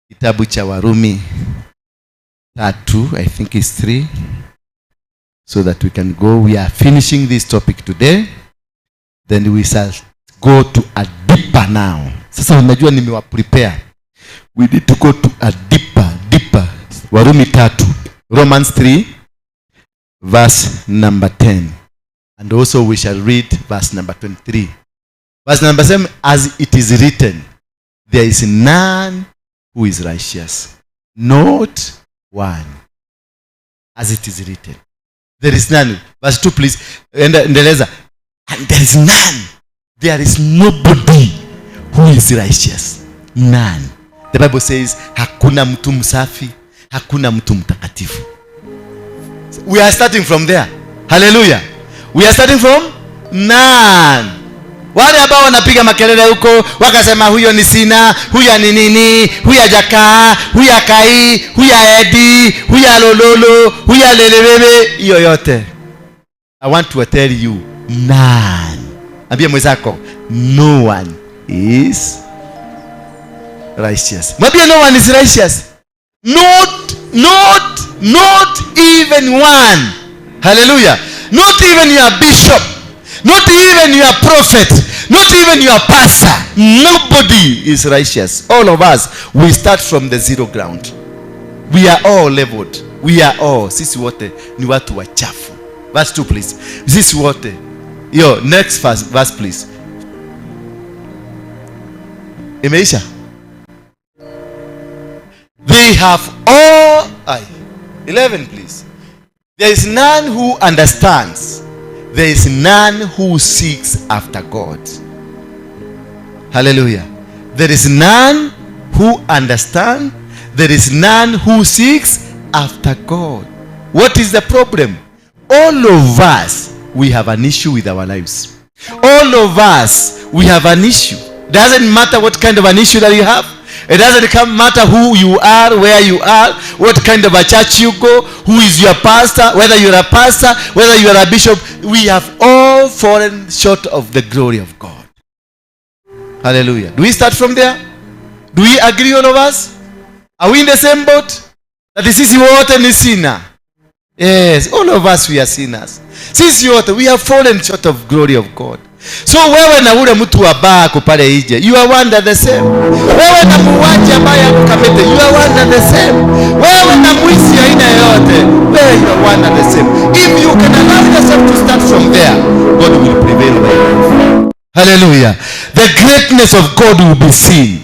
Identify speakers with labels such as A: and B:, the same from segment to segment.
A: Kitabu cha Warumi 3, I think it's 3, so that we can go. We are finishing this topic today, then we shall go to a deeper now. Sasa unajua nimewa prepare. We need to go to a deeper, deeper. Warumi 3, Romans 3, verse number 10, and also we shall read verse number 23. Verse number 7: "As it is written, there is none who is righteous, not one." As it is written, there is none. Verse 2, please. Endeleza. And there is none, there is nobody who is righteous, none. The Bible says hakuna mtu msafi, hakuna mtu mtakatifu. We are starting from there. Hallelujah. We are starting from none. Wale ambao wanapiga makelele huko wakasema huyo ni sinner, huyo ni nini, huyo hajakaa, huyo akai, huyo aedi, huyo alololo, huyo alelelele, hiyo yote, I want to tell you, none. Ambia mwenzako, "No one is righteous." Mwambie, "No one is righteous, not even one." Hallelujah. Not even your bishop, not even your prophet, not even your pastor. Nobody is righteous. All of us, we start from the zero ground. We are all leveled. We are all, sisi wote ni watu wachafu. Verse 2, please. Sisi wote. Yo, next verse, verse, please. Imeisha. They have all, ay, 11, please. "There is none who understands, there is none who seeks after God." Hallelujah. There is none who understand, there is none who seeks after God. What is the problem? All of us, we have an issue with our lives. All of us, we have an issue. Doesn't matter what kind of an issue that you have. It doesn't come matter who you are, where you are, what kind of a church you go, who is your pastor, whether you're a pastor, whether you're a bishop. We have all fallen short of the glory of God. Hallelujah. Do we start from there? Do we agree, all of us? Are we in the same boat? That sisi wote ni sinner. Yes, all of us, we are sinners. Sisi wote, we have fallen short of glory of God. So wewe na ule mtu wa baa ako pale nje, you are one and the same. Wewe na muuaji ambaye ako Kamiti, you are one and the same. Wewe na mwizi aina yoyote, wewe, you are one and the same. If you can allow yourself to start from there, God will prevail over your life. Hallelujah. The greatness of God will be seen.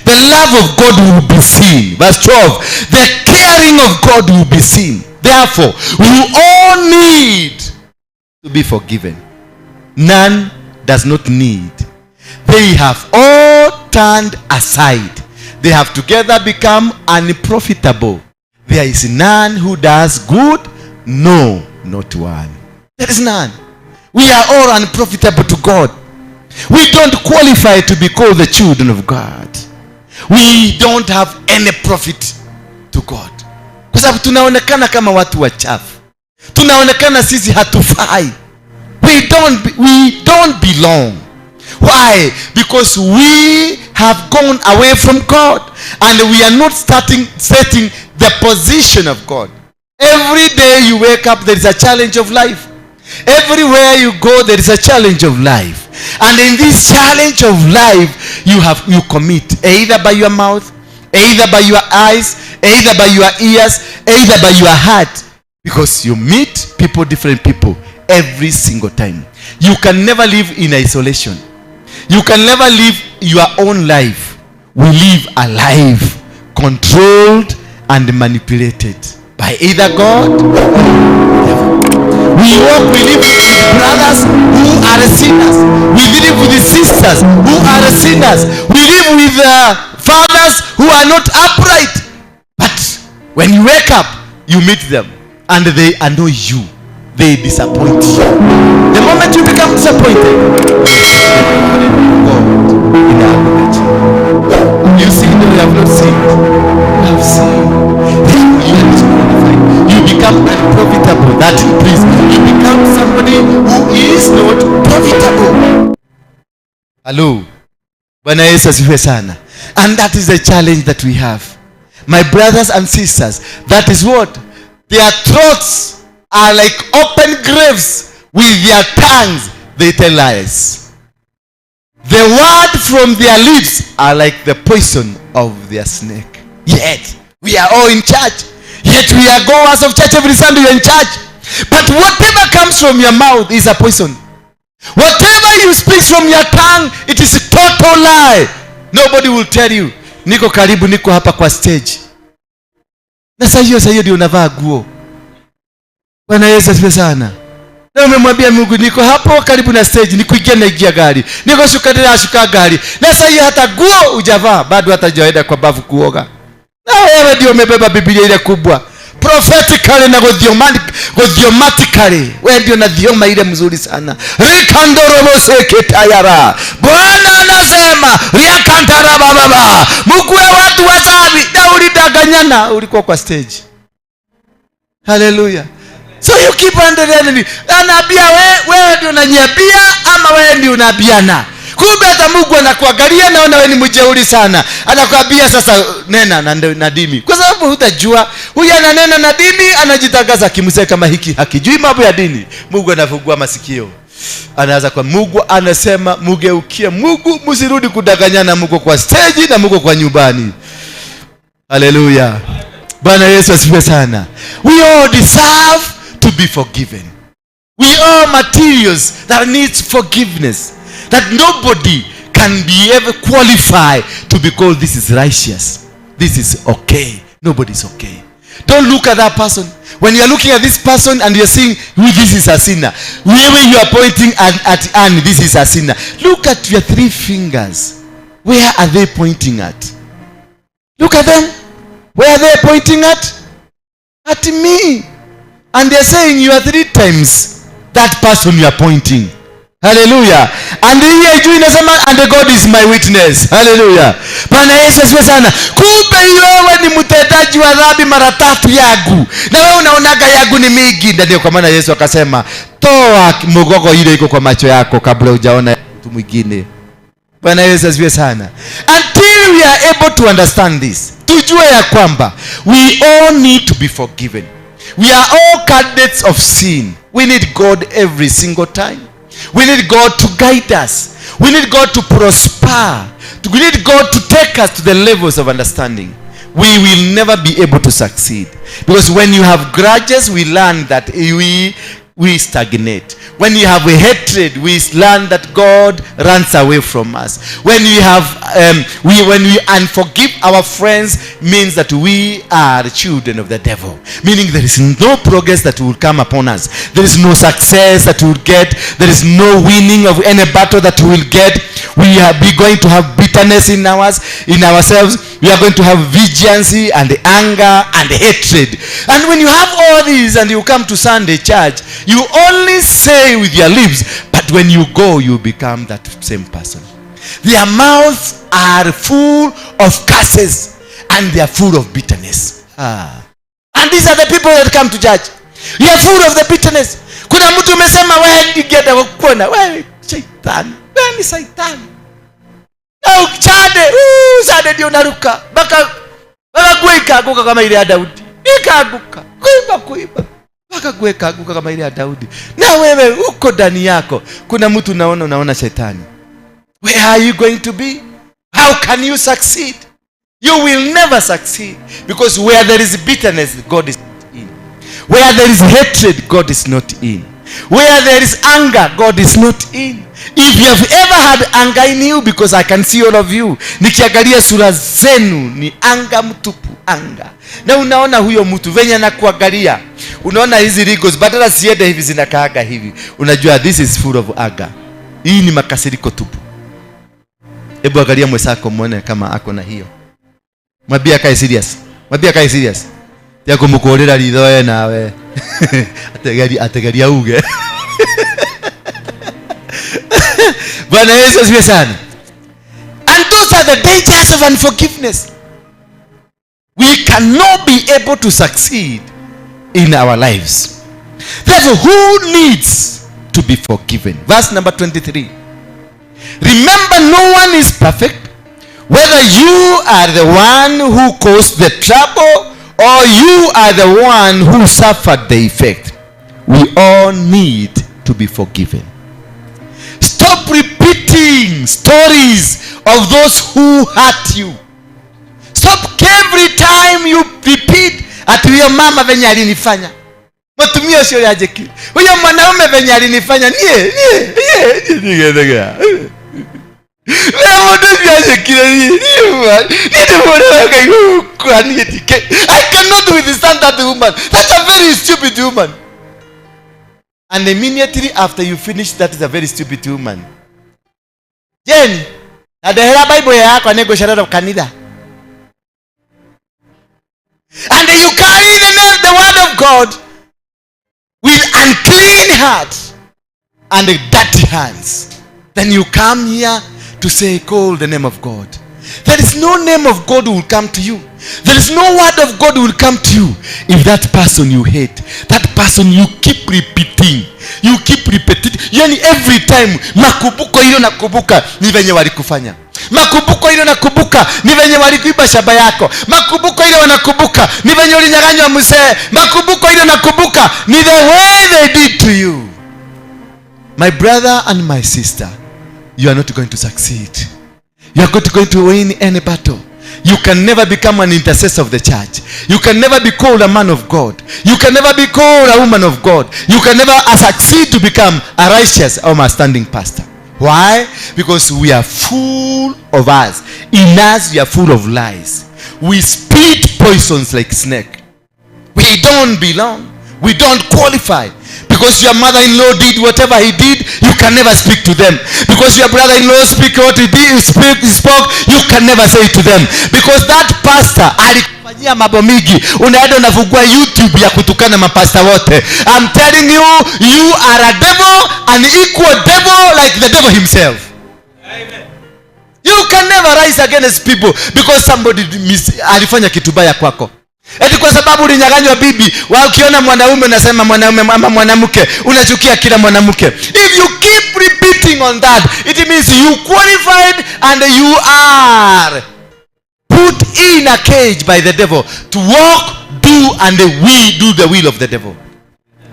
A: The love of God will be seen. Verse 12. The caring of God will be seen. Therefore, we all need to be forgiven. None does not need. They have all turned aside. They have together become unprofitable. There is none who does good. No, not one. There is none. We are all unprofitable to God. We don't qualify to be called the children of God. We don't have any profit to God. Kwa sababu tunaonekana kama watu wachafu. Tunaonekana sisi hatufai. We don't belong. Why? Because we have gone away from God and we are not starting setting the position of God. Every day you wake up, there is a challenge of life. Everywhere you go, there is a challenge of life. And in this challenge of life, you commit either by your mouth, either by your eyes, either by your ears, either by your heart. Because you meet people, different people, every single time. You can never live in isolation. You can never live your own life. We live a life controlled and manipulated by either God or devil. We walk, we live with brothers who are sinners. We live with sisters who are sinners. We live with fathers who are not upright. But when you wake up, you meet them and they annoy you. They disappoint you. The moment you become disappointed, God in our. You see, no, you have not seen. You have seen. You are disqualified. You become unprofitable. That, please. You become somebody who is not profitable. Hello. Bwana Yesu asifiwe sana. And that is the challenge that we have. My brothers and sisters, that is what? Their throats are like open graves. With their tongues they tell lies. The word from their lips are like the poison of their snake. Yet we are all in church. Yet we are goers of church. Every Sunday we are in church. But whatever comes from your mouth is a poison. Whatever you speak from your tongue, it is a total lie. Nobody will tell you, niko karibu, niko hapa kwa stage. Na saa hiyo ndio unavaa guo. Bwana Yesu asifiwe sana. Na umemwambia Mungu, niko hapo karibu na stage, nikuingia naingia gari, niko shuka shuka gari. Na saa hiyo hata guo hujavaa, bado hata hujaenda kwa bafu kuoga. Na wewe ndio umebeba Biblia ile kubwa. Prophetically na gothiomatically, wewe ndio na thioma ile mzuri sana. Rikandoroboseketayara. Bwana anasema riakantara baba, mkuwe watu wasafi. Na ulidanganyana, ulikuwa kwa stage. Haleluya. So you keep endelea, anaambia wewe ndio unaniambia ama wewe ndio unaambiana? Kumbe hata Mungu anakuangalia, naona wewe ni mjeuri sana, anakuambia sasa nena na dini, kwa sababu hutajua huyu ananena na dini, anajitangaza kimzee kama hiki hakijui mambo ya dini. Mungu anafungua masikio, anaanza kwa Mungu anasema mugeukie Mungu, msirudi kudanganyana, muko kwa stage na muko kwa nyumbani. Haleluya, Bwana Yesu asifiwe sana. We all deserve to be forgiven. We are materials that needs forgiveness. That nobody can be ever qualified to be called this is righteous. This is okay. Nobody's okay. Don't look at that person. When you are looking at this person and you are seeing, "Who, this is a sinner." Wherever you are pointing at Anne, this is a sinner. Look at your three fingers. Where are they pointing at? Look at them. Where are they pointing at? At me. And they're saying you are three times that person you are pointing. Hallelujah. And here juu inasema, and God is my witness. Hallelujah. Bwana Yesu asifiwe sana. Kumbe wewe ni mtendaji wa dhambi mara tatu yangu. Na wewe unaonaga yangu ni mingi. Na ndio kwa maana Yesu akasema, toa mugogo ile iko kwa macho yako kabla hujaona mtu mwingine. Bwana Yesu asifiwe sana. Until we are able to understand this, tujue ya kwamba we all need to be forgiven. We are all candidates of sin. We need God every single time. We need God to guide us. We need God to prosper. We need God to take us to the levels of understanding. We will never be able to succeed. Because when you have grudges, we learn that we stagnate. When you have a hatred, we learn that God runs away from us. When we unforgive our friends, means that we are the children of the devil. Meaning there is no progress that will come upon us. There is no success that we will get. There is no winning of any battle that we will get. We are be going to have bitterness in ourselves. We are going to have vengeance and anger and hatred. And when you have all these and you come to Sunday church, you only say with your lips, but when you go, you become that same person. Their mouths are full of curses and they are full of bitterness. Ah. And these are the people that come to church. You are full of the bitterness. Kuna mtu umesema wewe ndigenda kukuona wewe shetani. Wewe ni shetani. Na uchade, sade ndio unaruka. Mpaka nguo ikaanguka kama ile ya Daudi. Ikaanguka. Kuiba kuiba. Mpaka nguo ikaanguka kama ile ya Daudi. Na wewe uko ndani yako. Kuna mtu unaona shetani. Where are you going to be? How can you succeed? You will never succeed. Because where there is bitterness, God is not in. Where there is hatred, God is not in. Where there is anger, God is not in. If you have ever had anger in you, because I can see all of you, nikiangalia sura zenu ni anger mtupu, anger. Na unaona huyo mtu venye anakuangalia, unaona hizi wrinkles badala ziende hivi zinakaaga hivi, unajua this is full of anger. Hii ni makasiriko tupu. Hebu angalia mwenzako muone kama ako na hiyo. Mwambie akae serious. Mwambie akae serious. Tia kumukurira ritho we nawe. Ategeria, ategeria uge. Bwana Yesu asifiwe sana. And those are the dangers of unforgiveness. We cannot be able to succeed in our lives. Therefore, who needs to be forgiven? Verse number 23. Remember, no one is perfect. Whether you are the one who caused the trouble or you are the one who suffered the effect, we all need to be forgiven. Stop repeating stories of those who hurt you. Stop every time you repeat, "Ati huyo mama venye alinifanya, mutumia ucio ũrĩa anjĩkire, huyo mwanaume venye alinifanya, niĩ niĩ niĩ niĩ niĩ mũndũ ũcio anjĩkire, niĩ niĩ niĩ ndĩmũrĩra ngaigua niĩ ndike. I cannot withstand that woman. That's a very stupid woman." And immediately after you finish, "That is a very stupid woman," Jane, ndehera Bible yakwa, nĩngũcerera kanitha. And you carry the name, the word of God, with unclean heart and dirty hands. Then you come here to say, "Call the name of God." There is no name of God who will come to you. There is no word of God who will come to you if that person you hate, that person you keep repeating, you keep repeating. Yani every time makumbuko ile nakumbuka ni venye walikufanya, makumbuko ile nakumbuka ni venye walikuiba shamba yako, makumbuko ile wanakumbuka ni venye ulinyang'anywa mzee, makumbuko ile nakumbuka ni the way they did to you. My brother and my sister, you are not going to succeed. You are not going to win any battle. You can never become an intercessor of the church. You can never be called a man of God. You can never be called a woman of God. You can never succeed to become a righteous or a standing pastor. Why? Because we are full of us. In us, we are full of lies. We spit poisons like snake. We don't belong. We don't qualify. Because your mother-in-law did whatever he did, you can never speak to them. Because your brother-in-law speak what he did, spoke, you can never say to them. Because that pastor alikufanyia mambo mingi, unaenda unafungua YouTube ya kutukana mapasta wote. I'm telling you, you are a devil, an equal devil like the devil himself. You can never rise against people because somebody alifanya kitu baya kwako. Eti kwa sababu ulinyang'anywa bibi, wa ukiona mwanaume unasema mwanaume ama mwanamke, unachukia kila mwanamke. If you keep repeating on that, it means you qualified and you are put in a cage by the devil to walk, do and we do the will of the devil.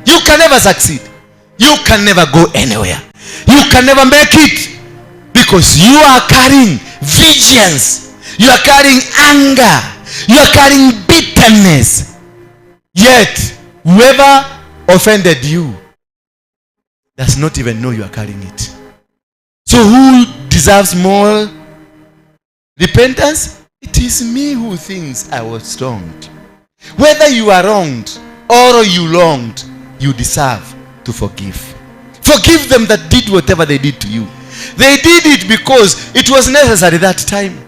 A: You can never succeed. You can never go anywhere. You can never make it because you are carrying vengeance. You are carrying anger. You are carrying bitterness. Yet, whoever offended you does not even know you are carrying it. So who deserves more repentance? It is me who thinks I was wronged. Whether you are wronged or you wronged, you deserve to forgive. Forgive them that did whatever they did to you. They did it because it was necessary that time.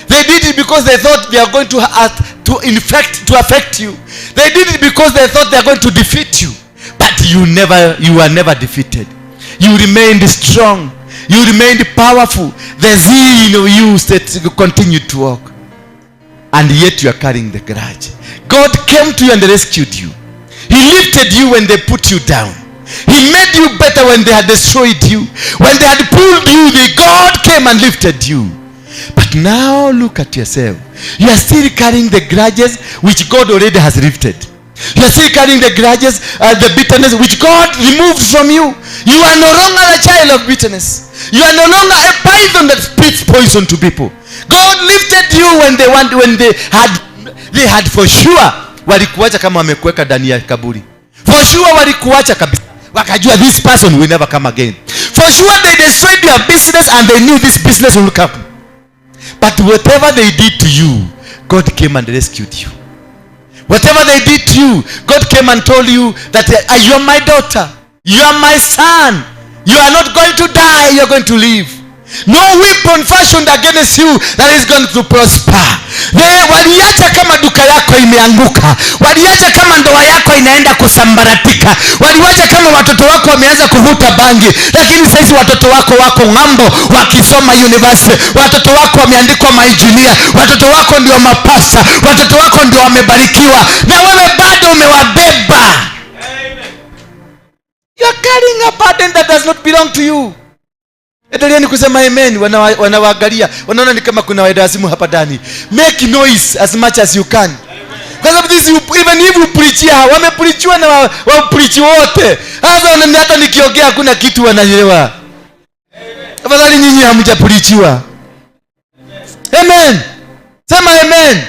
A: They did it because they thought they are going to act, to infect, to affect you. They did it because they thought they are going to defeat you. But you were never defeated. You remained strong. You remained powerful. The zeal in you continued to work. And yet you are carrying the grudge. God came to you and rescued you. He lifted you when they put you down. He made you better when they had destroyed you. When they had pulled you, the God came and lifted you. But now look at yourself. You are still carrying the grudges which God already has lifted. You are still carrying the grudges, the bitterness which God removed from you. You are no longer a child of bitterness. You are no longer a python that spits poison to people. God lifted you when they want, when they had for sure walikuacha kama wamekuweka ndani ya kaburi. For sure walikuacha kabisa. Wakajua this person will never come again. For sure they destroyed your business and they knew this business will come. But whatever they did to you, God came and rescued you. Whatever they did to you, God came and told you that you are my daughter, you are my son, you are not going to die, you are going to live. No weapon fashioned against you that is going to prosper. Waliacha kama duka yako imeanguka, waliacha kama ndoa yako inaenda kusambaratika, waliacha kama watoto wako wameanza kuvuta bangi, lakini saizi watoto wako wako ng'ambo wakisoma university, watoto wako wameandikwa mainjinia, watoto wako ndio mapasta, watoto wako ndio wamebarikiwa, na wewe bado umewabeba. You are carrying a burden that does not belong to you. Endeleeni kusema amen. Wanawaangalia, wanaona ni kama kuna waendasimu hapa ndani. Make noise as much as you can. Kwa sababu this, even if you preach here, wamepreachiwa na wapreach wote. Sasa hata nikiongea hakuna kitu wanaelewa. Afadhali nyinyi hamjapreachiwa. Amen. Sema amen.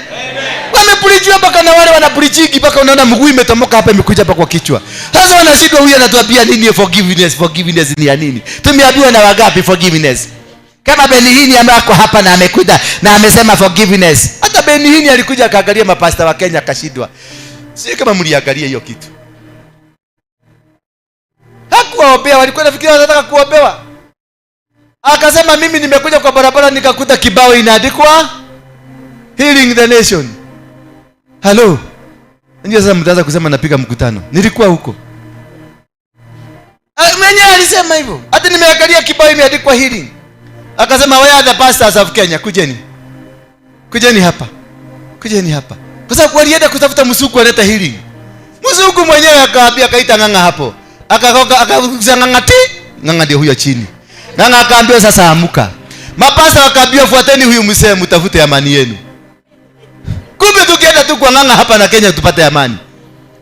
A: Wamepreachiwa mpaka na wale wanapreachiki mpaka unaona mguu imetomoka hapa imekuja hapa kwa kichwa. Sasa wanashindwa, huyu anatuambia nini forgiveness, forgiveness ni ya nini? Tumeambiwa na wangapi forgiveness? Kama Benny Hinn ambaye ako hapa na amekuja na amesema forgiveness. Hata Benny Hinn alikuja akaangalia mapasta wa Kenya akashindwa. Sio kama mliangalia hiyo kitu. Hakuwaombea, walikuwa nafikiria wanataka kuombewa. Akasema mimi nimekuja kwa barabara nikakuta kibao inaandikwa Healing the Nation. Hello. Ndio sasa mtaanza kusema napiga mkutano. Nilikuwa huko. Mwenyewe alisema hivyo. Hata nimeangalia kibao imeandikwa healing. Akasema where are the pastors of Kenya? Kujeni. Kujeni hapa. Kujeni hapa. Kwa sababu walienda kutafuta msuku aleta healing. Msuku mwenyewe akaambia, akaita Ng'ang'a hapo. Akakoka akagusa Ng'ang'a ti. Ng'ang'a ndio huyo chini. Ng'ang'a akaambiwa sasa amuka. Mapasta wakaambiwa fuateni huyu mzee mtafute amani yenu. Kumbe tukienda tu kwa Ng'ang'a hapa na Kenya tupate amani.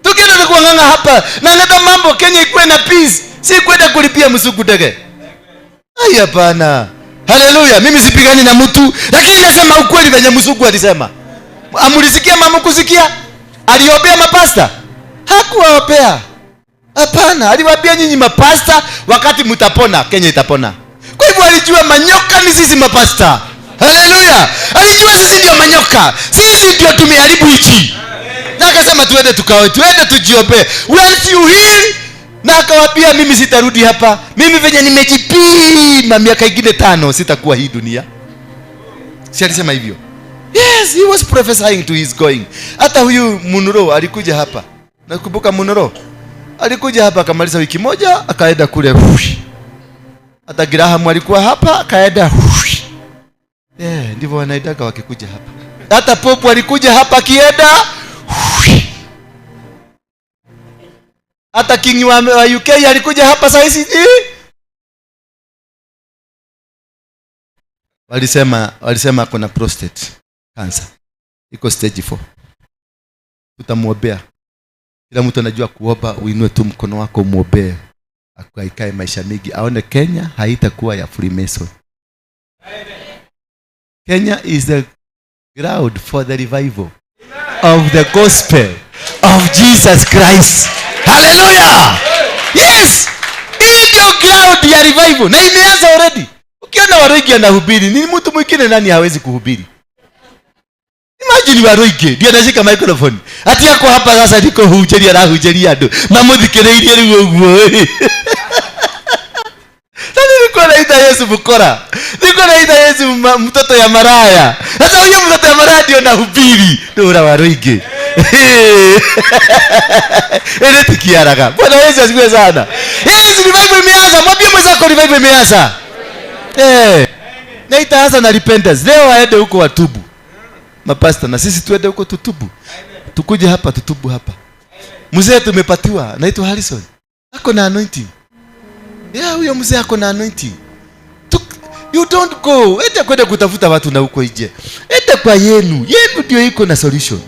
A: Tukienda tu kwa Ng'ang'a hapa na leta mambo Kenya ikuwe na peace, si kwenda kulipia msuku tege. Ai hapana. Haleluya, mimi sipigani na mtu, lakini nasema ukweli venye msuku alisema. Amulisikia mama kusikia? Aliombea mapasta? Hakuwaombea. Hapana, aliwaambia nyinyi mapasta wakati mtapona Kenya itapona. Kwa hivyo alijua manyoka ni sisi mapasta. Haleluya. Alijua sisi ndio manyoka. Sisi ndio tumeharibu nchi. Na akasema tuende tukaoe, tuende tujiombee. Once you heal, na akawaambia mimi sitarudi hapa. Mimi venye nimejipima miaka ingine 5 sitakuwa hii dunia. Si alisema hivyo? Yes, he was prophesying to his going. Hata huyu Munro alikuja hapa. Nakumbuka Munro alikuja hapa akamaliza wiki moja akaenda kule. Hata Graham alikuwa hapa akaenda. Ndivyo wanaendaga wakikuja hapa. Hata Pope alikuja hapa akienda. Hata King wa UK alikuja hapa saa hizi. Walisema kuna prostate cancer. Iko stage 4. Tutamuombea. Kila mtu anajua kuomba, uinue tu mkono wako umuombee. Akaikae maisha mingi, aone Kenya haitakuwa ya Freemason. Kenya is the ground for the revival of the gospel of Jesus Christ. Hallelujah. Yes. Hii ndio ground ya revival na imeanza already. Ukiona Waruinge anahubiri, ni mtu mwingine nani hawezi kuhubiri? Imagine Waruinge ndiye anashika microphone. Ati yako hapa sasa ndiko hujeria arahujeria andu. Mamuthikiriirie riu uguo. Sasa nilikuwa naita Yesu mkora. Nilikuwa naita Yesu mtoto ya maraya. Sasa huyo mtoto ya maraya ndio nahubiri. Ndura Waruinge. Ile tikiaraga. Bwana Yesu asifiwe sana. Yes, revival imeanza. Mwambie mwenzako revival imeanza. Na itaanza na repentance. Leo waende huko watubu. Mapasta na sisi tuende huko tutubu. Tukuje hapa tutubu hapa. Mzee tumepatiwa anaitwa Harrison. Ako na anointing. Yeah, huyo mzee ako na anointing. You don't go. Enda kwenda kutafuta watu na huko nje. Enda kwa yenu. Yenu ndio iko na solution.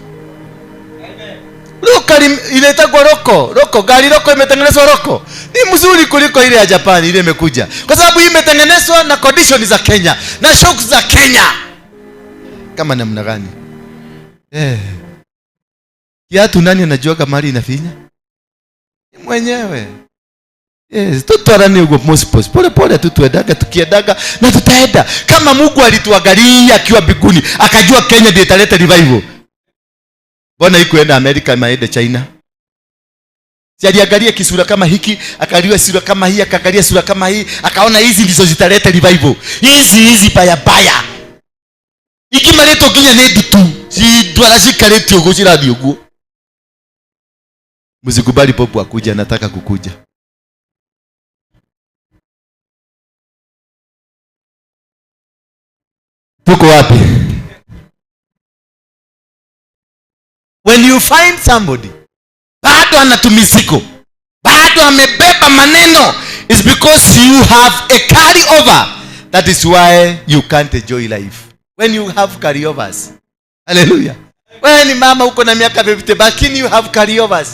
A: Roko inaitwa roko. Roko, gari roko imetengenezwa roko. Ni mzuri kuliko ile ya Japani ile imekuja. Kwa sababu hii imetengenezwa na condition za Kenya, na shock za Kenya. Kama namna gani? Kiatu nani anajua kama mali inafinya? Ni mwenyewe. Yes, tutwarani ugo mosipos. Pole pole tu tuendaga tukiendaga na tutaenda. Kama Mungu alituangalia akiwa mbinguni, akajua Kenya ndiyo italeta revival. Mbona ikuenda Amerika maende China? Si aliangalia kisura kama hiki, akaangalia sura kama hii, akaangalia sura kama hii, akaona hizi ndizo zitaleta revival. Hizi hizi baya baya. Ikimareto kinya ne dutu, si dwara shikareti ugo shirathi uguo. Msikubali popo akuja, anataka kukuja. Tuko wapi? When you find somebody bado anatumiziko, bado amebeba maneno, it's because you have a carry over That is why you can't enjoy life when you have carryovers. Hallelujah. Wewe ni mama uko na miaka 50, lakini you have carryovers.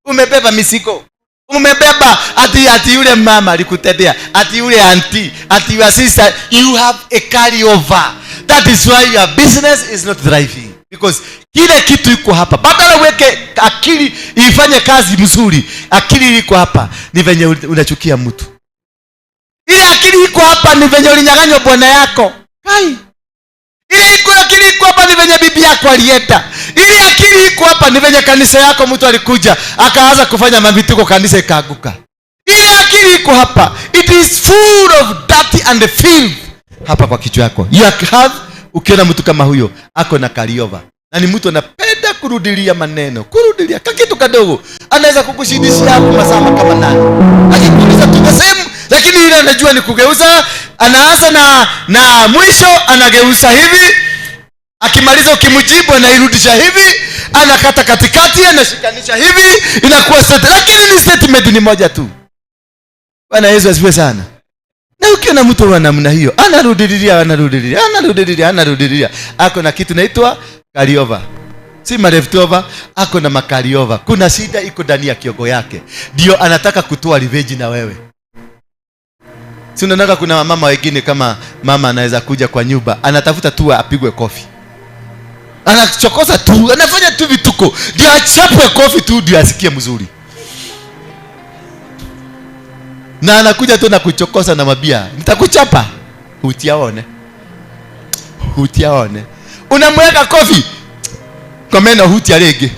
A: Umebeba mizigo. Umebeba ati yule mama alikutendea, ati yule auntie, ati your sister. You have a carryover. That is why your business is not thriving. Because kile kitu iko hapa. Badala uweke akili ifanye kazi mzuri, akili iko hapa ni venye unachukia mtu. Ile akili iko hapa ni venye ulinyang'anywa bwana yako. Kai. Ile iko akili iko hapa ni venye bibi yako alienda. Ile akili iko hapa ni venye kanisa yako mtu alikuja akaanza kufanya mabituko, kanisa ikaanguka. Ile akili iko hapa, it is full of dirty and filth hapa kwa kichwa yako. You have, ukiona mtu kama huyo ako na carryover, na ni mtu anapenda kurudilia maneno, kurudilia kakitu kadogo, anaweza kukushindishia hapo masaa kama 8 akikuuliza tu the same, lakini ile anajua ni kugeuza. Anaanza na mwisho anageuza hivi, akimaliza ukimjibu anairudisha hivi, anakata katikati, anashikanisha hivi, inakuwa statement, lakini ni statement ni moja tu. Bwana Yesu asifiwe sana. Na ukiona mtu wa namna hiyo anarudilia, anarudilia, anarudilia, anarudilia, ako na kitu naitwa carryover. Si leftover, ako na macarryover. Kuna shida iko ndani ya kiongo yake, ndio anataka kutoa revenge na wewe. Si unaona kuna mama wengine, kama mama anaweza kuja kwa nyumba, anatafuta tu apigwe kofi, anachokoza tu, anafanya tu vituko ndio achapwe kofi tu ndio asikie mzuri. Na anakuja tu na kuchokoza na mabia, nitakuchapa, hutiaone, hutiaone. Unamweka kofi kwa meno, hutia rege.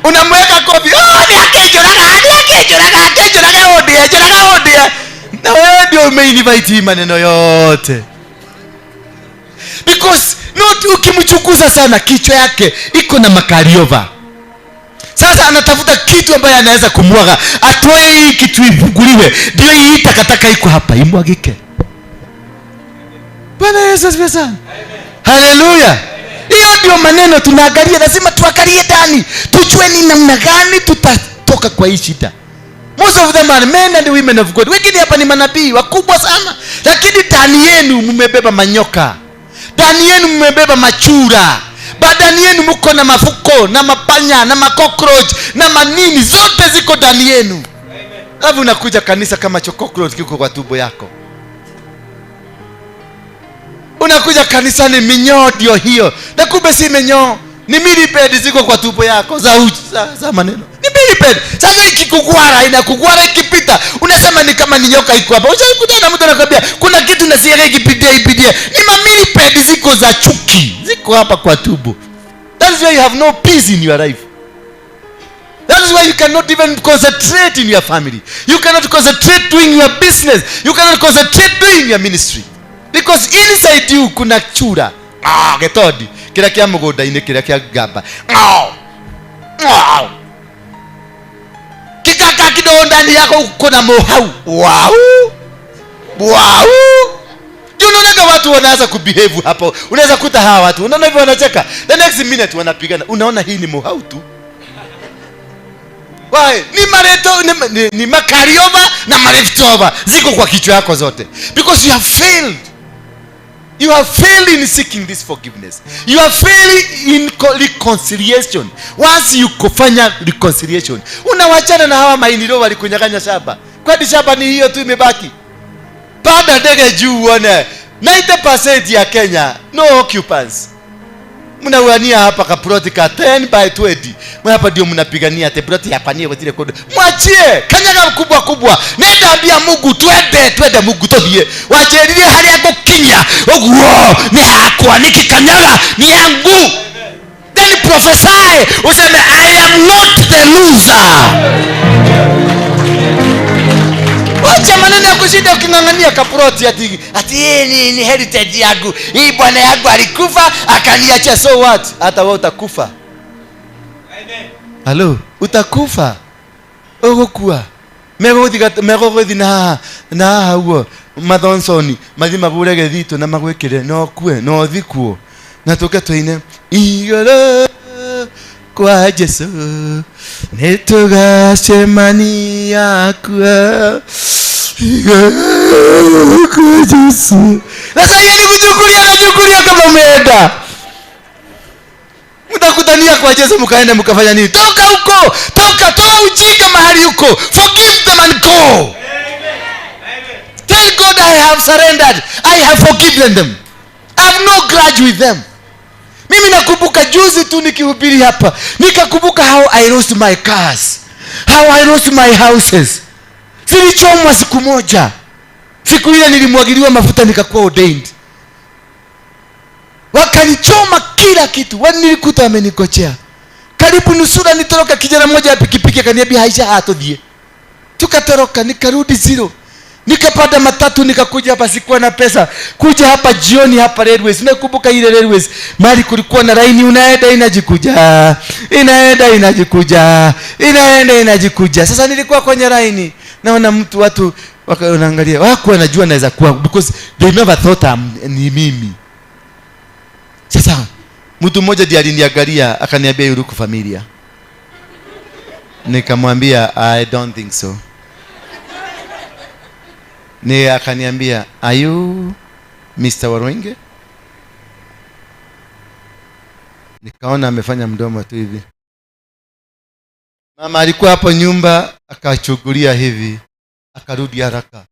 A: Unamweka kofi, oh, ni akenjoraga, ni akenjoraga, akenjoraga odie, joraga odie. Na wewe ndio umeinvite hii maneno yote. Because not ukimchukuza sana kichwa yake iko na makariova. Sasa anatafuta kitu ambaye anaweza kumwaga, atoe hii kitu ifunguliwe, ndio hii takataka iko hapa imwagike. Bwana Yesu asifiwe sana. Haleluya. Hiyo ndio maneno tunaangalia, lazima tuangalie ndani, tujue ni namna gani tutatoka kwa hii shida. Most of them are men and women of God. Wengine hapa ni manabii wakubwa sana, lakini ndani yenu mmebeba manyoka, ndani yenu mmebeba machura, ndani yenu mko na mafuko na mapanya na macockroach na manini, zote ziko ndani yenu. Alafu unakuja kanisa kama cockroach kiko kwa tumbo yako. Unakuja kanisani minyoo ndio hiyo, na kumbe si minyoo, ni millipede ziko kwa tumbo yako za maneno. Ni millipede. Sasa ikikugwara, inakugwara ikipita, unasema ni kama ni nyoka iko hapa. Ushaikuta na mtu anakuambia kuna kitu nasikia ikipitia ipitie. Ni millipede ziko za chuki, ziko hapa kwa tumbo. That is why you have no peace in your life. That is why you cannot even concentrate in your family. You cannot concentrate doing your business. You cannot concentrate doing your ministry. Because inside you kuna chura. Ah, getodi. Kila kia mugunda-inĩ, kila kia gamba. Kikaka kidogo ndani yako kuna mohau. Wow. Wow. Unaona watu wanaanza kubehave hapo. Unaweza kuta hawa watu, unaona hivyo wanacheka. The next minute wanapigana. Unaona hii ni mohau tu. Why? Ni mareto, ni makariova na mareftova ziko kwa kichwa yako zote. Because you have failed. You have failed in seeking this forgiveness. You have failed in reconciliation. Once you kufanya reconciliation, unawachana na hawa mainilo walikunyang'anya shamba. Kwani shamba ni hiyo tu imebaki? Panda ndege juu uone 90% ya Kenya no occupants. Mnawania hapa ka plot ka 10 by 20. Hapa ndio mnapigania ate plot hapa ni wetile kodo. Mwachie kanyaga kubwa kubwa. Nenda ambia Mungu twende twende Mungu tuthie. Wacheririe haria ngukinya. Uguo ni hakwa nikikanyaga ni yangu. Then prophesy useme I am not the loser. Wacha maneno ya kushinda uking'ang'ania kaproti ati ati ni heritage yangu. Hii bwana yangu alikufa akaniacha, so what? Hata wewe utakufa. Amen. Hello, utakufa. Ogokua. Megothi na hawo mathonsoni mathi magure gethito na magwikire no kue no thikuo na tuke tuine igoro kwa Jesu nitugacemania kuo. Yesu. Sasa yeye ni kuchukulia, anachukulia kama umeenda. Mtakutania kwa Yesu, mkaenda mkafanya nini? Toka huko, toka, toa ujinga mahali huko. Forgive them and go. Tell God, "I have surrendered. I have forgiven them. I have no grudge with them." Mimi nakumbuka juzi tu nikihubiri hapa, nikakumbuka how I lost my cars, how I lost my houses. Zilichomwa siku moja. Siku ile nilimwagiliwa mafuta nikakuwa ordained. Wakanichoma kila kitu. Wani nilikuta wamenigojea. Karibu nusura nitoroka, kijana mmoja ya pikipiki akaniambia, "Haisha hatuthie." Tukatoroka, nikarudi zero. Nikapanda matatu, nikakuja hapa, sikuwa na pesa. Kuja hapa jioni hapa Railways. Nakumbuka ile Railways. Mahali kulikuwa na laini, unaenda inajikuja. Inaenda inajikuja. Inaenda inajikuja. Sasa nilikuwa kwenye laini. Naona mtu, watu wanaangalia. Wako wanajua naweza kuwa, because they never thought ni mimi. Sasa mtu mmoja ndiye aliniangalia, akaniambia, "You look familiar." Nikamwambia, "I don't think so." Ni akaniambia, "Are you Mr. Waruinge?" Nikaona amefanya mdomo tu hivi. Mama alikuwa hapo nyumba, akachungulia hivi, akarudi haraka.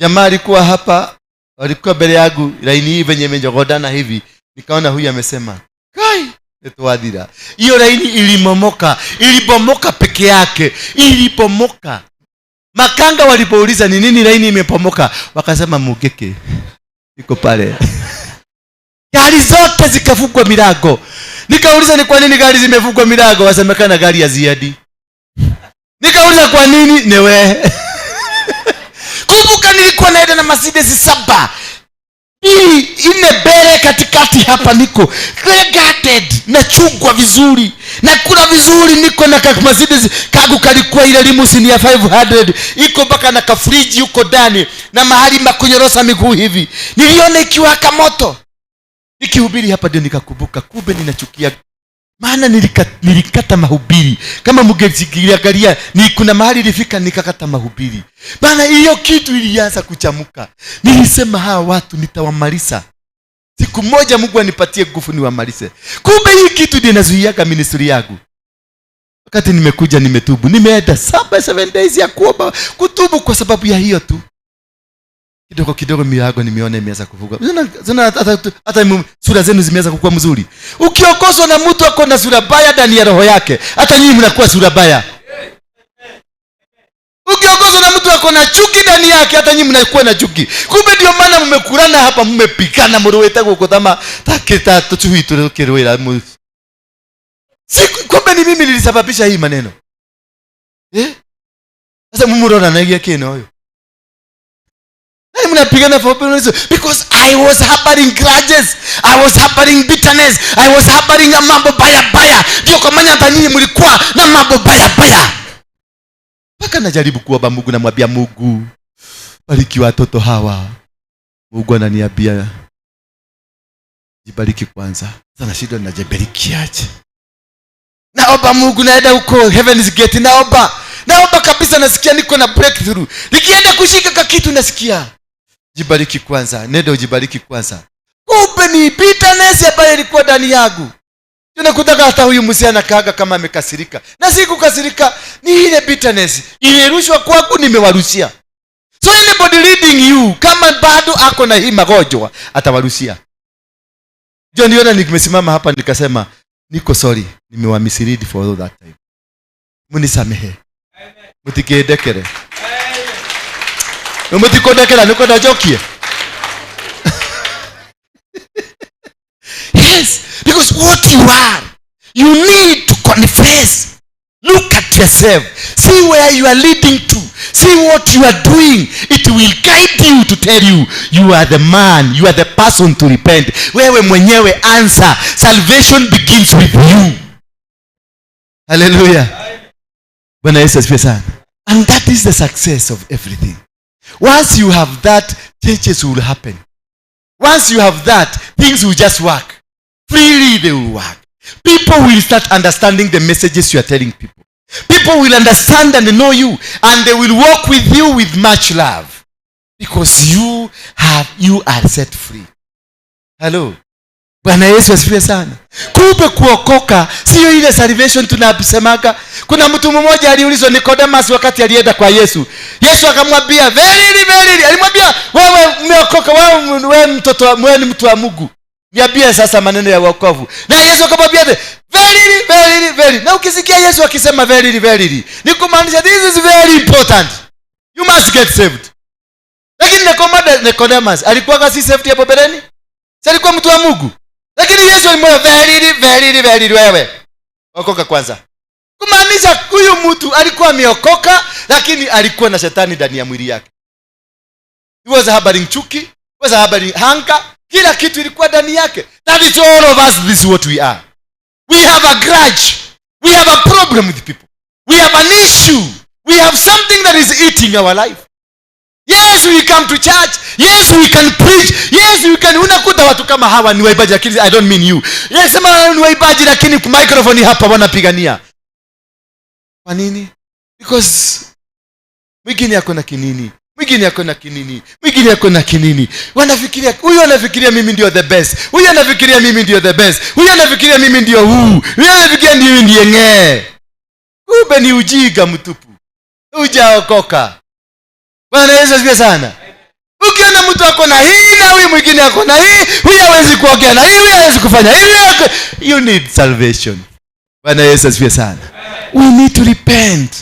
A: Jamaa alikuwa hapa, walikuwa mbele yangu, laini hii venye imenjogodana hivi. Nikaona huyu amesema, "Kai, nitwathira." Hiyo laini ilimomoka, ilibomoka peke yake, ilibomoka. Makanga walipouliza ni nini laini imepomoka, wakasema Mungiki iko pale. Gari zote zikafungwa milango. Nikauliza ni kwa nini gari zimefungwa milango, wasemekana gari ya ziadi. Nikauliza kwa nini? Ni wewe. Kumbuka nilikuwa naenda na Mercedes saba, mbili, nne mbele, katikati hapa niko guarded, nachungwa vizuri, nakula vizuri, niko na ka Mercedes kagu kalikuwa ile limousine ya 500, iko mpaka na kafriji huko ndani na mahali makunyorosa miguu hivi. Niliona ikiwaka moto nikihubiri hapa, ndio nikakumbuka kumbe ninachukia, maana nilikata mahubiri. Kama mngeangalia, ni kuna mahali ilifika nikakata mahubiri, maana hiyo kitu ilianza kuchamuka. Nilisema hawa watu nitawamaliza siku moja, Mungu anipatie nguvu niwamalize. Kumbe hii kitu ndio inazuiaga ministry yangu. Wakati nimekuja nimetubu, nimeenda 7 days ya kuomba, kutubu kwa sababu ya hiyo tu. Kidogo kidogo milango nimeona imeanza kufunga. Zina hata sura zenu zimeanza kukua mzuri. Ukiongozwa na mtu ako na sura baya ndani ya roho yake, hata nyinyi mnakuwa sura baya. Ukiongozwa na mtu ako na chuki ndani yake, hata nyinyi mnakuwa na chuki. Kumbe ndio maana mmekurana hapa, mmepigana, mũrũĩte gũkũ thama takĩta tũcui tũkĩrũĩra. Kumbe ni mimi nilisababisha hii maneno, eh? Sasa mumuroranagia kĩno ũyũ. Yaani mnapigana for reason, because I was harboring grudges, I was harboring bitterness, I was harboring mambo baya baya. Ndio kwa maana hata nyinyi mlikuwa na mambo baya baya. Mpaka najaribu kuomba Mungu, namwambia Mungu, bariki watoto hawa. Mungu ananiambia, "Jibariki kwanza." Sasa nashindwa najibarikiaje? Naomba Mungu, naenda huko Heaven's Gate, naomba, naomba kabisa, nasikia niko na breakthrough. Nikienda kushika kakitu, nasikia, "Jibariki kwanza, nenda ujibariki kwanza." Kumbe ni bitterness ambayo ilikuwa ndani yangu. Tunakutaka hata huyu mzee anakaaga kama amekasirika, na si kukasirika, ni ile bitterness ilirushwa kwangu, nimewarushia. So anybody leading you, kama bado ako na hii magonjwa, atawarushia. Ndio niona nimesimama hapa nikasema niko sorry, nimewamislead for all that time, munisamehe, mutikindekere, mutikundekera nikwenda njokie. Yes, because what you are, you need to confess. Look at yourself, see where you are leading to, see what you are doing. It will guide you to tell you you are the man, you are the person to repent. Wewe mwenyewe answer. Salvation begins with you. Hallelujah. Bwana Yesu asifiwe sana. And that is the success of everything. Once you have that, changes will happen. Once you have that, things will just work freely. They will work. People will start understanding the messages you are telling people. People will understand and know you, and they will walk with you with much love. Because you are set free. Hello. Bwana Yesu asifiwe sana. Kumbe kuokoka sio ile salvation tunasemaga. Kuna mtu mmoja aliulizwa, Nicodemus, wakati alienda kwa Yesu. Yesu akamwambia verily verily, alimwambia wewe umeokoka, wewe mtoto, wewe ni mtu wa Mungu. Niambie sasa maneno ya wokovu. Na Yesu akamwambia verily verily verily. Na ukisikia Yesu akisema verily verily, ni kumaanisha this is very important. You must get saved. Lakini Nicodemus alikuwa si saved hapo mbeleni? Si alikuwa mtu wa Mungu? Lakini Yesu alimwambia verily verily verily, wewe okoka kwanza. Kumaanisha huyu mtu alikuwa ameokoka, lakini alikuwa na shetani ndani ya mwili yake. He was harboring chuki, he was harboring hunger, kila kitu ilikuwa ndani yake. That is all of us, this is what we are. We have a grudge. We have a problem with people. We have an issue. We have something that is eating our life. Yes, we come to church. Yes, we can preach. Yes, we can. Unakuta watu kama hawa ni waibaji, lakini I don't mean you. Yes, sema ni waibaji, lakini microphone hapa wanapigania. Kwa nini? Because mwingine ako na kinini, mwingine ako na kinini, mwingine ako na kinini. Wanafikiria, huyu anafikiria mimi ndio the best, huyu anafikiria mimi ndio the best, huyu anafikiria mimi ndio huu, huyu anafikiria mimi ndiye ng'ee. Kumbe ni ujinga mtupu, hujaokoka. Bwana Yesu asifiwe sana. Ukiona mtu ako na hii na huyu mwingine ako na hii, huyu hawezi kuongea na hii, huyu hawezi kufanya hii, you need salvation. Bwana Yesu asifiwe sana. We need to repent.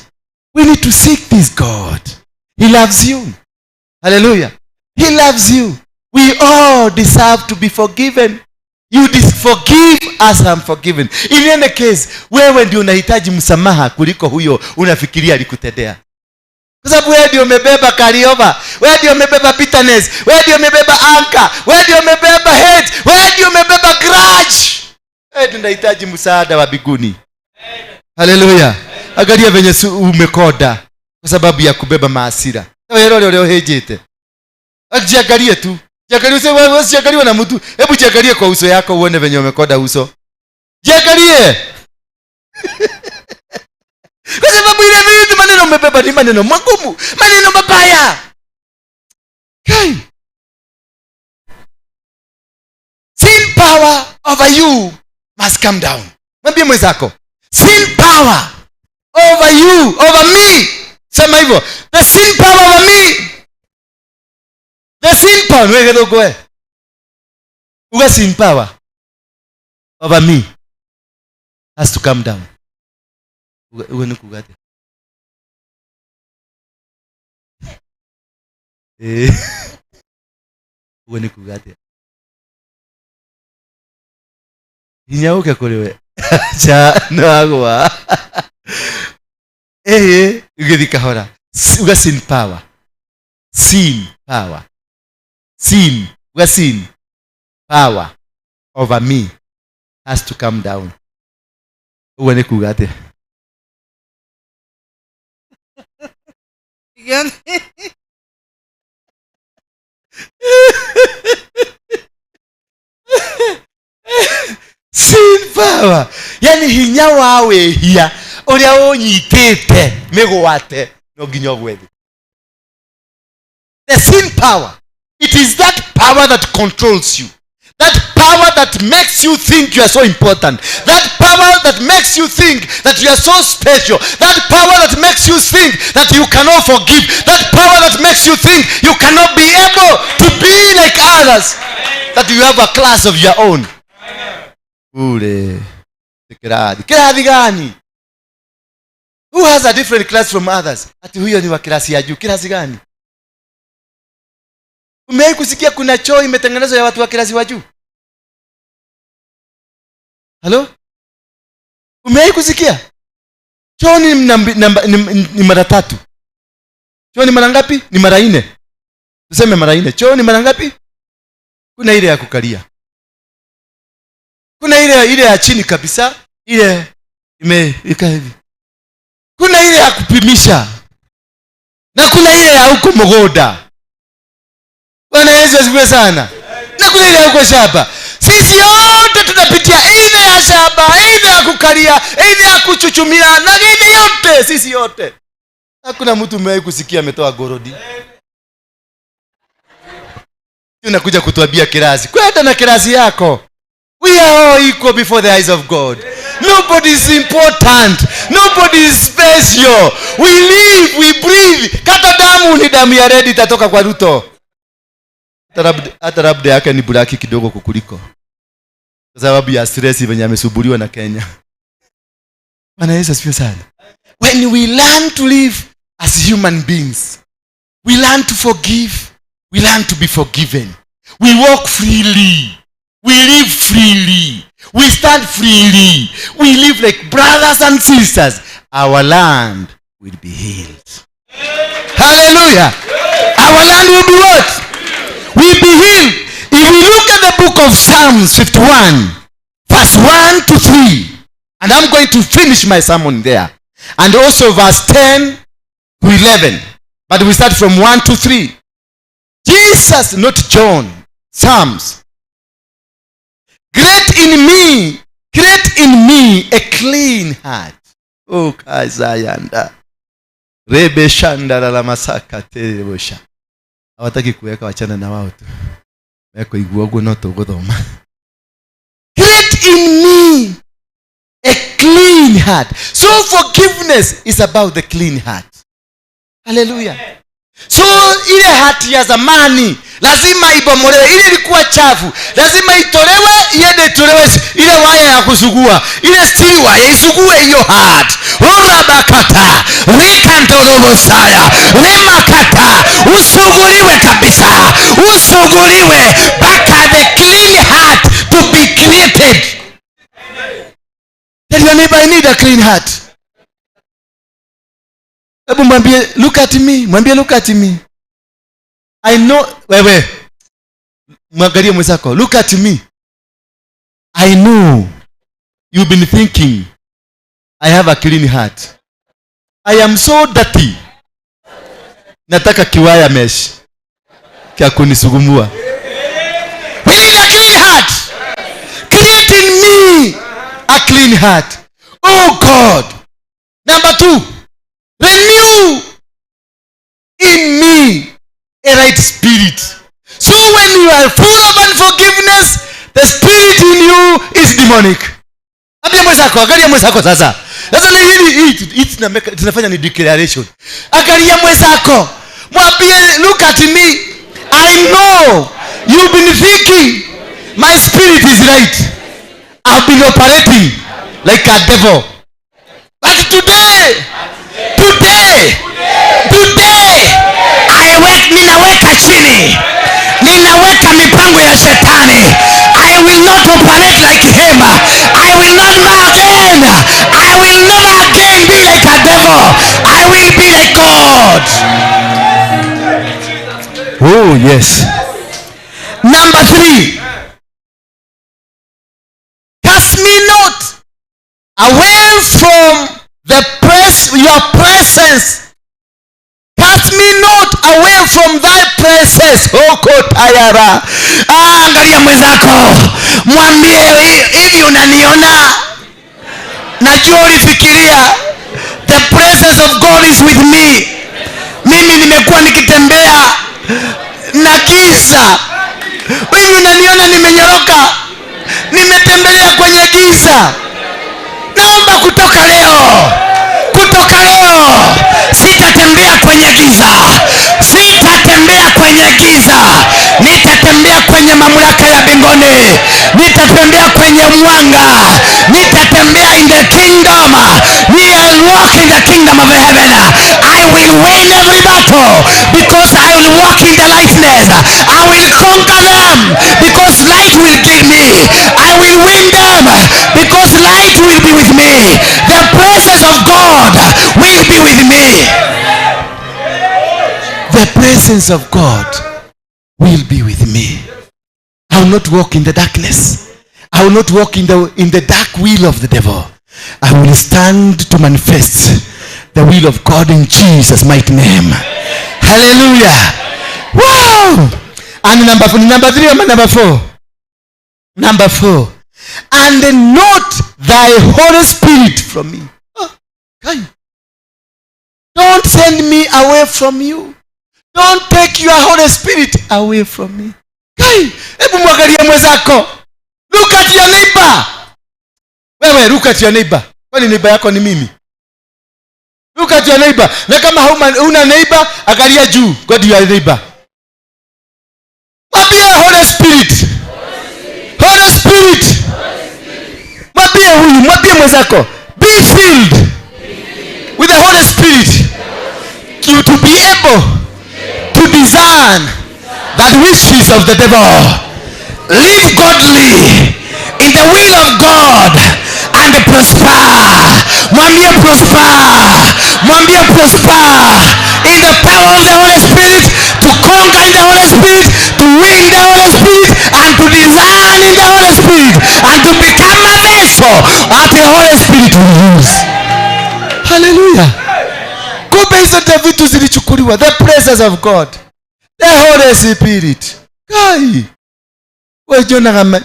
A: We need to seek this God. He loves you. Hallelujah. He loves you. We all deserve to be forgiven. You forgive as I'm forgiven. In any case, wewe ndio unahitaji msamaha kuliko huyo unafikiria alikutendea. Kwa sababu wewe ndio umebeba carryover, wewe ndio umebeba bitterness, wewe ndio umebeba anger, wewe ndio umebeba hate, wewe ndio umebeba grudge. Wewe ndio unahitaji msaada wa mbinguni. Haleluya. Angalia venye umekonda kwa sababu ya kubeba maasira. Wewe rore ũrĩa ũhĩnjĩte. Jiangalie tu. Jiangalie, wewe usiangaliwe na mtu. Hebu jiangalie kwa uso yako uone venye umekonda uso. Jiangalie. Kwa sababu ile vitu maneno umebeba ni maneno magumu, maneno mabaya. Kai. Sin power over you must come down. Mwambie mwenzako, sin power over you, over me. Sema hivyo. The sin power over me. The sin power, wewe kidogo wewe. Uga sin power over me has to come down. Uga ni kugate. Uga ni kugate. Hinya uke kuri we. Cha no agwa. Ugethi kahora. Uga sin power. Sin power. Sin, uga sin power over me has to come down. Uga ni kugate. Sin power. Yani hinya wa wĩhia ũrĩa ũnyitĩte mĩgwate no nginya ũgwe thĩ. The sin power. It is that power that controls you. That power that makes you think you are so important. That power that makes you think that you are so special. That power that makes you think that you cannot forgive. That power that makes you think you cannot be able to be like others. That you have a class of your own. Ule. Kirathi. Kirathi gani? Who has a different class from others? Ati huyo ni wa klasi ya juu. Klasi gani? Umewahi kusikia kuna choo imetengenezwa ya watu wa klasi wa juu? Halo? Umewahi kusikia? Choo ni mara 3. Choo ni mara ngapi? Ni mara 4. Tuseme mara 4. Choo ni mara ngapi? Kuna ile ya kukalia. Kuna ile ya chini kabisa, ile imeika hivi. Kuna ile ya kupimisha. Na kuna ile ya huko mgoda. Bwana Yesu asifiwe sana. Na kuna ile ya huko shamba. Sisi wote tunapitia ile ya shamba, ile ya kukalia, ile ya kuchuchumia, na ile yote, sisi yote. Hakuna mtu umewahi kusikia ametoa gorodi. Unakuja kutuambia kirasi, kwenda na kirasi yako. We are all equal before the eyes of God. Nobody is important, nobody is special. We live, we breathe. Kata damu ni damu ya red itatoka kwa Ruto. Hata labda yake ni black kidogo kukuliko, kwa sababu ya stress venye amesumbuliwa na Kenya. Bwana Yesu asifiwe sana. When we learn to live as human beings, we learn to forgive, we learn to be forgiven, we walk freely, we live freely, we stand freely, we live like brothers and sisters. Our land will be healed. Hallelujah. Our land will be what? Will be healed. If we look at the book of Psalms 51, verse 1 to 3, and I'm going to finish my sermon there, and also verse 10 to 11, but we start from 1 to 3. Jesus, not John, Psalms. Create in me, create in me a clean heart. Oh, kazayanda. Rebe shanda la masaka terebosha. Hawataki kuweka, wachana na wao tu. Mekuigua ũguo no tũgũthoma. Create in me a clean heart. So forgiveness is about the clean heart. Hallelujah. So ile heart ya zamani lazima ibomolewe. Ile ilikuwa chafu lazima itolewe, iende itolewe ile waya ya kusugua, ile steel wire isugue hiyo heart. Urabakata rikandorobosaya rimakata, usuguliwe kabisa, usuguliwe mpaka the clean heart to be created. Tell your neighbor, "I need a clean heart." Hebu mwambie, "Look at me." Mwambie, "Look at me." I know wewe, mwangalie mwenzako. "Look at me. I know you've been thinking I have a clean heart. I am so dirty. Nataka kiwaya mesh kya kunisugumua." We need a clean heart. Create in me a clean heart, oh God. Number two, renew in me a right spirit. So when you are full of unforgiveness, the spirit in you is demonic. Ambia mwenzako, angalia mwenzako sasa. Sasa ni hili hii tunafanya ni declaration. Angalia mwenzako, mwambie, "Look at me. I know you've been thinking my spirit is right. I've been operating like a devil, but today, today, today,
B: Ninaweka chini, ninaweka mipango ya shetani. I will not operate like him. I will not again, I will never again be like a devil. I will be like God."
A: Oh yes. Number three, cast me not away from the press your presence. Cast me not away from thy presence. Oko tayara.
B: Ah, angalia mwenzako, mwambie, "Hivi unaniona? Najua ulifikiria the presence of God is with me. Mimi nimekuwa nikitembea na giza. Hivi unaniona nimenyoroka, nimetembelea kwenye giza. Naomba kutoka leo, kutoka leo sitatembea kwenye giza, sitatembea kwenye giza. Nitatembea kwenye mamlaka ya mbinguni, nitatembea kwenye mwanga, nitatembea in the kingdom. We are walk in the kingdom of heaven. I will win every battle because I will walk in the lightness. I will conquer them because light will give me. I will win them because light will be with me. The presence of God will be with me."
A: The presence of God will be with me. I will not walk in the darkness. I will not walk in the dark will of the devil. I will stand to manifest the will of God in Jesus' mighty name. Hallelujah. Wow. And number four, number three or number four? Number four. And not thy Holy Spirit from me. Oh, kai. Don't send me away from you. Don't take your Holy Spirit away from me. Kai. Kai, hebu mwangalie mwenzako. Look at your neighbor. Wewe look at your neighbor. Kwani neighbor yako ni mimi? Look at your neighbor. Na kama huna neighbor, angalia juu. God, you are neighbor. Mwambie Holy Spirit. Holy Spirit. Mwambie huyu, mwambie mwenzako. Be filled with the Holy Spirit. You to be able to discern that which is of the devil.
B: Live godly in the will of God and prosper. Mwambie prosper. Mwambie prosper in the power of the Holy Spirit, to conquer in the Holy Spirit, to win the Holy Spirit, and to discern in the Holy Spirit, and to become a vessel that the Holy Spirit will use.
A: Hallelujah. Kumbe hizo vitu zilichukuliwa. The presence of God, the Holy Spirit. Kai. We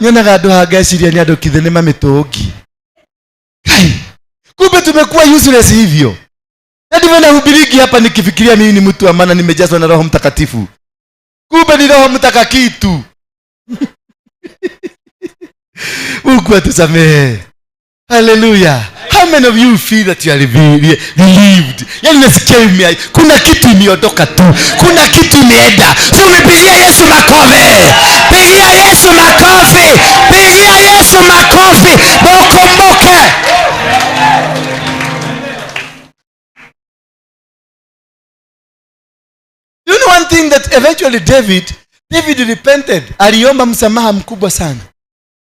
A: nyonaga andu hangeciria ni andu kithe ni mamĩtũngi. Kai. Kumbe tumekuwa useless hivyo. Na ndivyo nahubiriki hapa nikifikiria mimi ni mtu wa maana, nimejazwa na Roho Mtakatifu. Kumbe ni Roho Mtakakitu. Mungu atusamehe. Hallelujah. How many of you feel that you are relieved? Yaani nasikia kuna kitu imeondoka tu. Kuna kitu imeenda.
B: Si umepigia Yesu makofi. Pigia Yesu makofi. Pigia Yesu makofi. Ukumbuke.
A: You know one thing that eventually David repented. Aliomba msamaha mkubwa sana.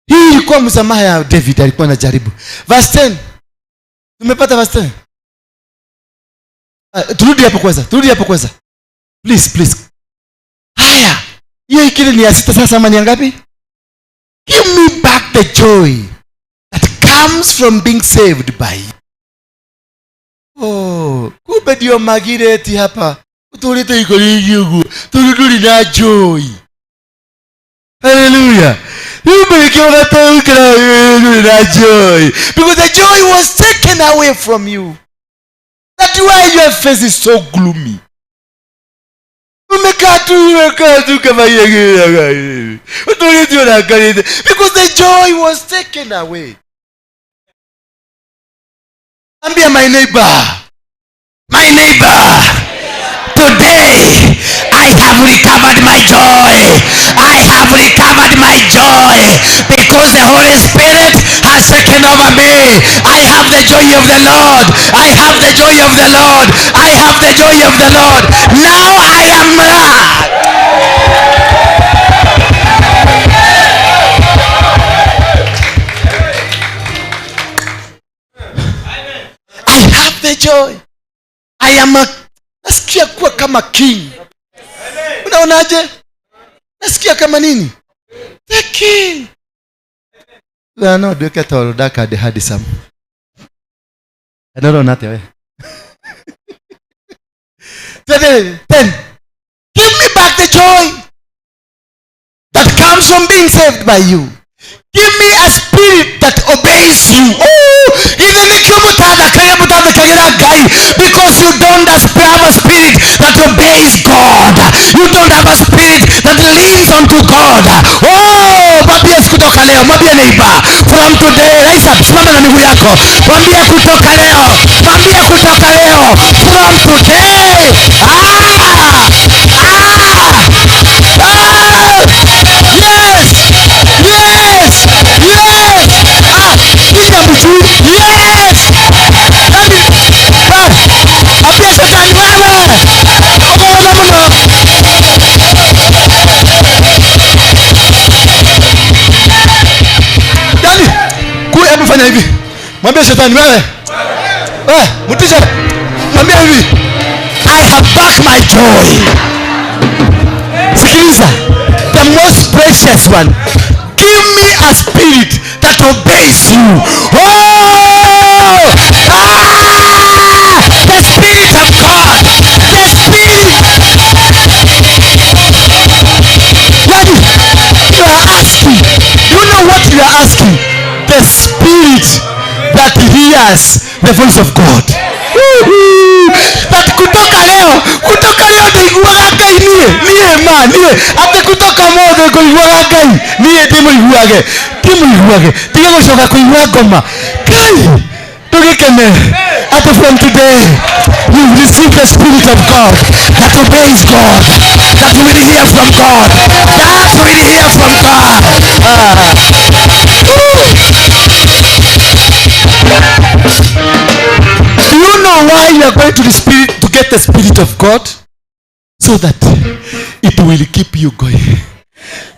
A: Hii ilikuwa msamaha ya David, alikuwa anajaribu. Verse 10. Tumepata verse 10. Turudi hapo kwanza. Turudi hapo kwanza. Please, please. Haya. Hiyo ikili ni ya 6 sasa ama ni ngapi? Give me back the joy that comes from being saved by you. Oh, kumbe ndio magireti hapa. Utulite iko yugu. Turudi na joy. Hallelujah. You make your joy. Because the joy was taken away from you. That's why your face is so gloomy. Because the joy was taken away. Ambia my neighbor.
B: My neighbor. Today I have recovered my joy. I have recovered my joy because the Holy Spirit has taken over me. I have the joy of the Lord. I have the joy of the Lord. I have the joy of the Lord. Now I am glad.
A: I have the joy. I am a nasikia kuwa kama king. Unaonaje? Nasikia kama nini? The king. No, duke toro daka de hadisam. Anoro nate we. 10. Give me back the joy that comes from being saved by you. Give me a spirit that obeys you. Oh,
B: because you don't have a spirit that obeys God. You don't have a spirit that leans onto God. Oh, mwambie kutoka leo, mwambie neighbor, from today, rise up, simama na miguu yako. Mwambie kutoka leo, mwambie kutoka leo, from today. Yes, yes, yes. Ambia shetani wewe. Ogopa mno.
A: Yaani, hebu fanya hivi. Mwambie shetani wewe. Mtisha. Mwambie hivi.
B: I have back my joy.
A: Sikiliza. The most precious one. Give me a spirit that obeys you. Oh!
B: The Spirit of God. The Spirit.
A: Daddy, you are asking. You know what you are asking? The Spirit that hears the voice of God. That Kutoka leo, kutoka leo ndaiguaga Ngai niĩ, niĩ ma niĩ, atĩ kutoka mothe ngũiguaga Ngai niĩ, ndĩmũiguage, ndĩmũiguage, tige gũcoka kũigua ngoma. Ngai tũgĩkene atĩ from today you receive the Spirit of God that obeys God, that will hear from God, that will hear from God. Do you know why you are going to the Spirit to get the Spirit of God? So that it will keep you going.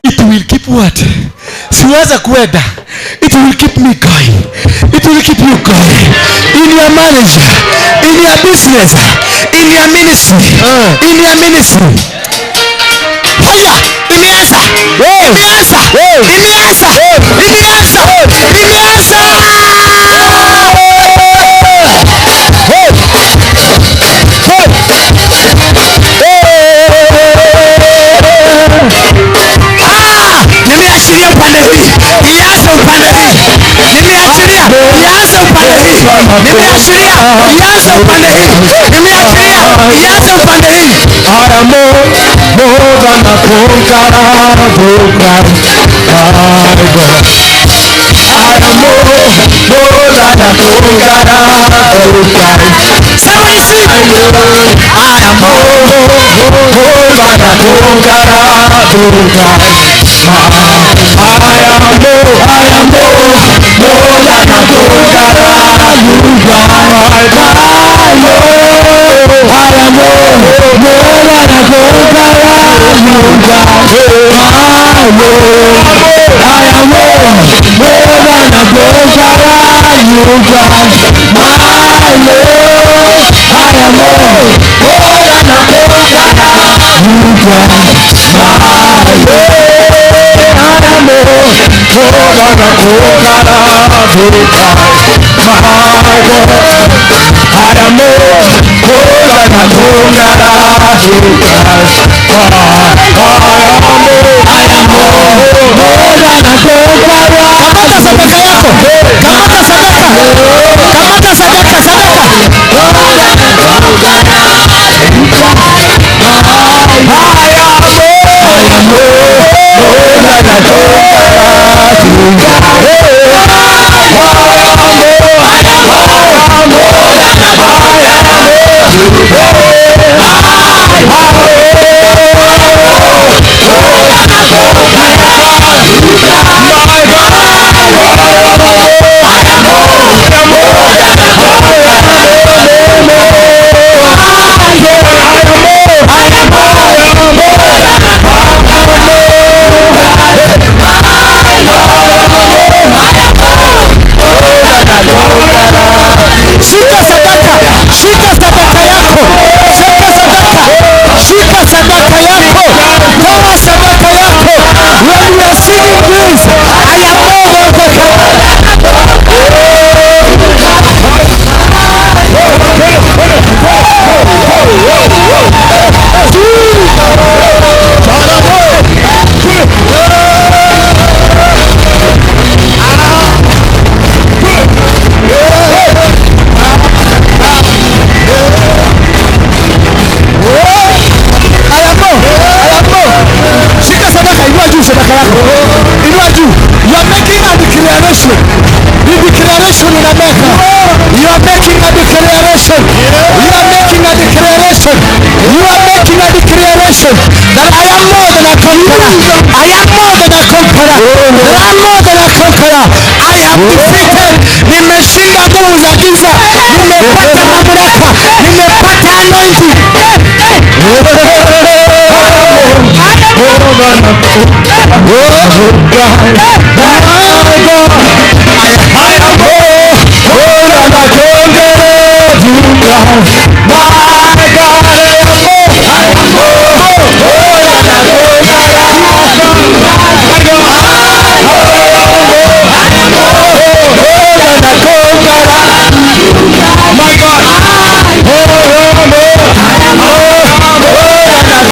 A: It will keep what? Siweza kuenda. It will keep me going. It will keep you going. In your marriage, in your business, in your ministry, in your ministry. Haya, imeanza. Imeanza. Imeanza. Imeanza. Imeanza.
B: Nimeachilia upande hii, ianze upande hii. Nimeachilia, ianze upande hii. Nimeachilia, ianze upande hii. Nimeachilia, ianze upande hii.
A: I am more than a conqueror, through Christ my God. I am more than a conqueror, through Christ.
B: Sema receive.
A: I am more than a conqueror, through Christ. I am more than a conqueror, through Christ. I am more than a conqueror, through Christ. I am more than a conqueror, through Christ. My Lord, I am more than a conqueror, through Christ. My Lord, I am more than a conqueror, through Christ. My God, I am more than a conqueror, through Christ. I am more than a conqueror.
B: Kamata sadaka yako. Kamata sadaka. Kamata sadaka, sadaka. Shika sadaka, shika sadaka yako, shika sadaka, shika sadaka yako, toa sadaka yako. When we are singing this, I am more than a conqueror. I am more, I am more. Shika sadaka, inua juu sadaka yako. Inua juu. You are making a declaration. The declaration in America. You are making a declaration. You are making a declaration. You are making a declaration that I am more than a conqueror. I am more than a conqueror. That I am more than a conqueror. I have defeated. Nimeshinda nguvu za giza. Nimepata mamlaka. Nimepata anointing.
A: I am more than a conqueror, through Christ.